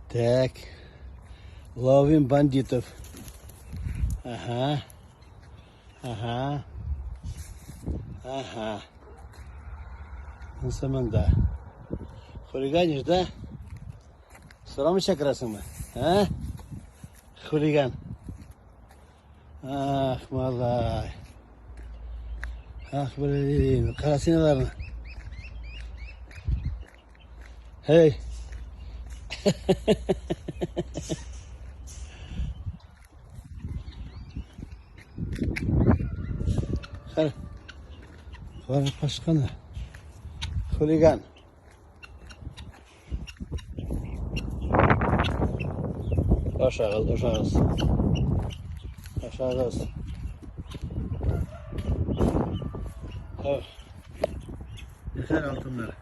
Так. Ловим бандитов. Ага. Ага. Ага. Монысы монда. Хулиганишь, да? Сорамыйча керәсеңме? А? Хулиган. Ах, малай. Ах, блин. Кара син аларны. Эй. Кара. Кара кашканы. Хулиган. Ашагыз, ашагыз. Ашагыз. Ох. Нихәл алтыннар.